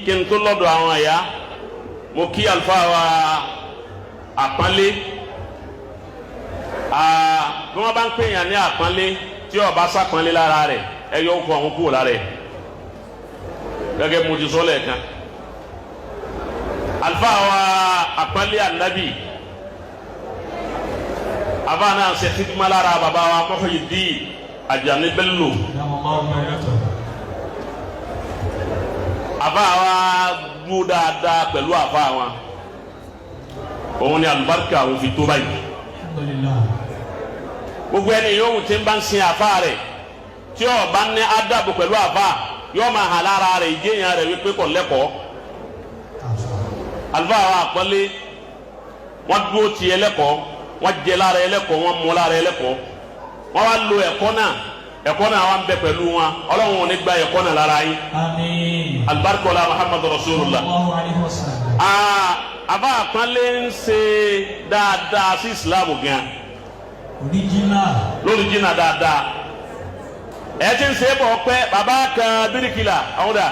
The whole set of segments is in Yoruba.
Kí n tó lọ́dọ̀ àwọn àyà, mo kí àlùfáà wa àpọ́nlé. Bí wọ́n bá ń pè yàn ní àpọ́nlé, tí ó bá sàpọ́nlé lára rẹ̀, ẹ yọ ọkọ̀ ọ̀hún kúrò lára rẹ̀. Gẹ́gẹ́ mo ti sọ lẹ́ẹ̀kan, àlùfáà wa àpọ́nlé ànábì, àbá náà ṣe fídímà lára bàbá wa Muhyiddin Ajani Bello. Àbá wa dúró dáadáa pẹ̀lú àbá wa, òun ni àlùbáríkà òun fi tó báyìí. Gbogbo ẹni yòówù tí ń bá ń sin àfa rẹ̀, tí ó bá ní ádàbò pẹ̀lú àfa, yóò máa hàn lára rẹ̀, ìjéyàn rẹ̀ wípé kò lẹ́kọ̀ọ́. Àlùfáà wa àpọ́nlé, wọ́n dúró ti ẹlẹ́kọ̀ọ́, wọ́n jẹ lára ẹlẹ́kọ̀ọ́, wọ́n mú lára ẹlẹ́kọ̀ọ́, wọ́n wá lo ẹ̀kọ́ náà. Ẹ̀kọ́ náà wà ń bẹ pẹ̀lú wọn. Ọlọ́run ò ní gba ẹ̀kọ́ náà lára yín. Àmín. Alibarikola Muhammadu Rasulullah. Sallallahu alayhi wa sallam. Aa, àfa àpọ́nlé ń ṣe dáadáa sí Islam gan. Original. Lórí jìnnà dáadáa ẹ ti ń ṣe é bọ̀ pẹ́. Bàbá kan bíríkìlà àwọn dà,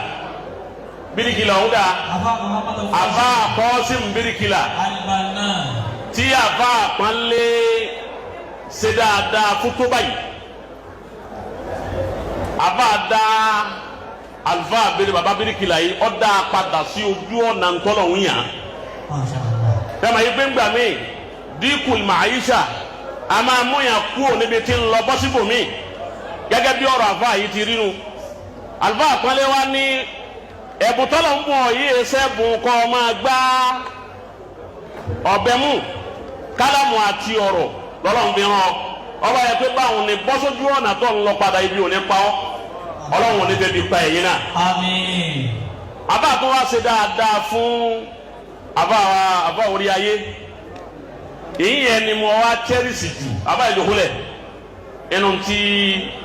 bíríkìlà àwọn dà. Afa Muhammadu. Àfa Kọ́sìm bíríkìlà. Alibana. Tí àfa àpọ́nlé ṣe dáadáa fún tó báyìí, àfa dá àlùfáà bírí, bàbá bíríkìlà yìí, ó dá a padà sí ojú ọ̀nà ntọ́lọ̀ ń yàn. Masha Allah. Tẹ́lẹ̀ yìí pé ńgbà míì, dínkù màáyíṣà a máa mú yàn kúrò níbi tí ń lọ bọ́ síbòmíì, gẹ́gẹ́ bí ọ̀rọ̀ àfa yìí ti rínu. Àlùfáà àpọ́nlé wa ní ẹ̀bùn tọ́lọ̀ ń bọ̀ yìí, ẹsẹ̀ bùn kọ́ ọ máa gbá ọ̀bẹ mú kálámù àti ọ̀rọ̀ lọ́lọ́ ń fi hàn ọba yẹ pé báwọn ni bọ́ sójú ọ̀nà tó ń lọ padà, ibi ò ní pa ọ́, Ọlọ́run ò ní fẹ́ bí pa ẹ̀yìn náà. Àmín. Àbá tó wá ṣe dáadáa fún àbá wa, àbá orí ayé èyí yẹn ni mo wá cherish jù. Àbá ìdókòlẹ̀ ẹnu tí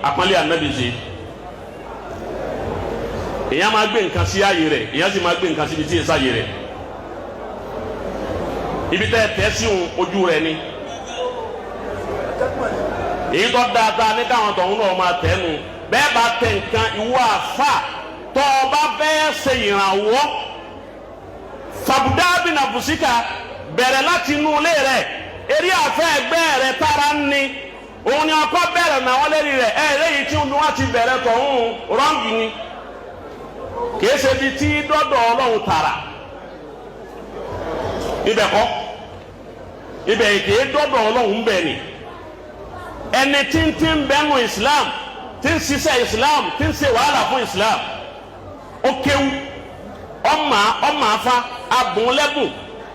àpọ́nlé ànábì ṣe, èyàn máa gbé nǹkan sí ààyè rẹ̀, èyàn sì máa gbé nǹkan síbi tí èsì ààyè rẹ̀. Ibi tẹ́ ẹ tẹ́ sí òun ojú rẹ̀ ni èyí tó dáadáa ní káwọn tọ̀hún náà máa tẹ́ nu. Bẹ́ẹ̀ bá tẹ nǹkan, ìwọ àfà tó o bá fẹ́ ṣe ìrànwọ́, fàbùdábì nàfùsíkà, bẹ̀rẹ̀ láti inú ilé rẹ̀. Eré àfẹ́ ẹgbẹ́ rẹ̀ tára ń ní òun ni ọkọ bẹ̀rẹ̀ náà wọ́n lérí rẹ̀. Ẹ̀ léyìí tí wọ́n ti bẹ̀rẹ̀ tọ̀hún wrong ni, kìí ṣe ibi tí dọ́dọ̀ Ọlọ́run tààrà ibẹ̀ kọ́, ibẹ̀ kìí dọ́dọ̀ Ọlọ́run bẹ̀ ni. Ẹni tí ń tí ń bẹ́nu Islam, tí ń ṣiṣẹ́ Islam, tí ń ṣe wàhálà fún Islam, ó kéwú, ọmọ ọmọ afa abùnlẹ́bùn,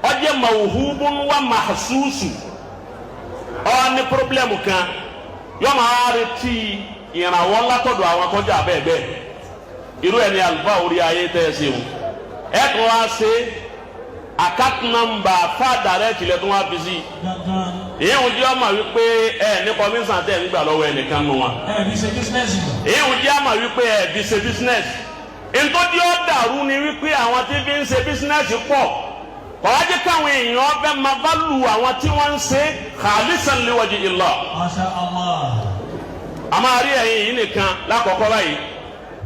ọjẹ́ mawhubun wa mahsusu, ọ ní problem kan, yọ máa retí ìrànwọ́ látọ̀dọ̀ àwọn akọ́jà bẹ́ẹ̀ bẹ́ẹ̀. Irú ẹni àlùfáà orí ayé tẹ́ ẹ ṣe o, ẹ tún wá ṣe account number fáàdà rẹ tìlẹ̀ tún wá fi sí. Dandan. Èyí ń jẹ́ ọmọ wípé ẹ ní commission tẹ̀ ń gbà lọ́wọ́ ẹnìkan nù wọn. Ẹ fi ṣe business. Èyí ń jẹ́ ọmọ wípé ẹ fi ṣe business. Ntọ́jú ó dàrú ni wípé àwọn tí fi ń ṣe business pọ̀, kọ́wájú káwọn èèyàn fẹ́ máa value àwọn tí wọ́n ń ṣe khalisan liwaji Allah. Masha Allah. A máa rí ẹ̀yin yìí nìkan lákọ̀ọ́kọ́ báyìí.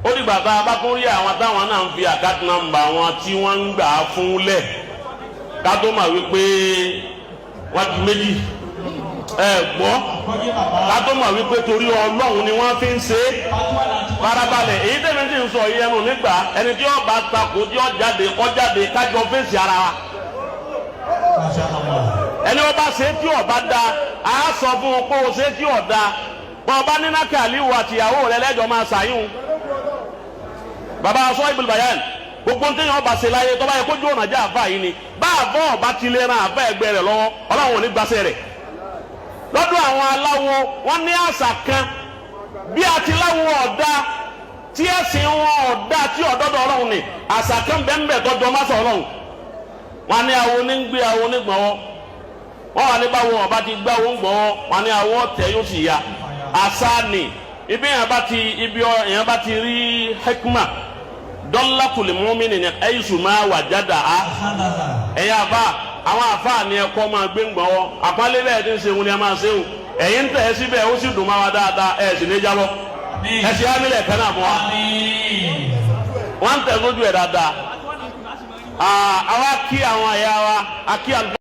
Ó dìgbà tá a bá tún rí àwọn táwọn náà ń fi account number wọn tí wọ́n ń gbà á fún lẹ̀, ká tó mà wípé wọ́n di méjì. Ẹ gbọ́. Kọ́jú bàbá. Ká tó mà wípé torí Ọlọ́run ni wọ́n fi ń ṣe é. Pàtó àti Farabalẹ̀, èyí tẹ̀mí ti ń sọ yìí, ẹnu nígbà ẹni tí ó bá takò, tí ó jáde, kó jáde, kájọ fèsì ara wa. Masha Allah. Ẹni ó bá ṣe tí ó bá da, á sọ fún un pé ó ṣe tí ó da. Bọ́n ọba nínú kàlíwò àtìyàwó rẹ lẹ́jọ́ máa ṣàyún. Bàbá sọ ibùdó bayan, gbogbo ntẹ́yìn ọba ṣe láyé, tọ́ba yẹ kójú ọ̀nà jẹ́ àfa yìí ni bá àbọ̀ ọba ti lè ran àbá ẹgbẹ́ rẹ̀ lọ́wọ́, Ọlọ́run ò ní gbàṣẹ́ rẹ̀. Lọ́dọ̀ àwọn aláwo, wọ́n ní àṣà kan bí àti láwo ọ̀dà tí ẹ̀sìn wọn ọ̀dà tí ọ̀dọ́dọ̀ Ọlọ́run ni. Àṣà kan bẹ́ẹ̀ tọ́jú ọmọ sọ Ọlọ́run wọn ní awo ní gbé awo ní gbọ̀wọ́. Wọn wà ní báwo ọba ti gbé awo ń gbọ̀wọ́, wọn ní awo ọ̀tẹ̀ yóò sì ya. Àṣà ni ibi yẹn bá ti ibi yẹn bá ti rí hekima dọ́là tùlùmọ́mí ni ẹ̀yùsùn máa wà jáda á. Alhamdulillah. Ẹ̀yin àfa, àwọn àfa ni ẹ̀kọ́ máa gbé ń gbọ̀wọ́. Àpálẹ́ bẹ́ẹ̀ ti ń ṣe wọn ni a máa ṣe o. Ẹ̀yin ń tẹ̀ ẹ́ síbẹ̀, ó sì dùn máa wá dáadáa, ẹ̀ sì ní jábọ́. Àmín. Ẹ̀ sì á nílẹ̀ kan náà mọ́ wa. Àmín. Wọ́n ń tẹ̀ sójú ẹ̀ dáadáa. Àwa kí àwọn ẹ̀yà wa, a kí àlùfáà.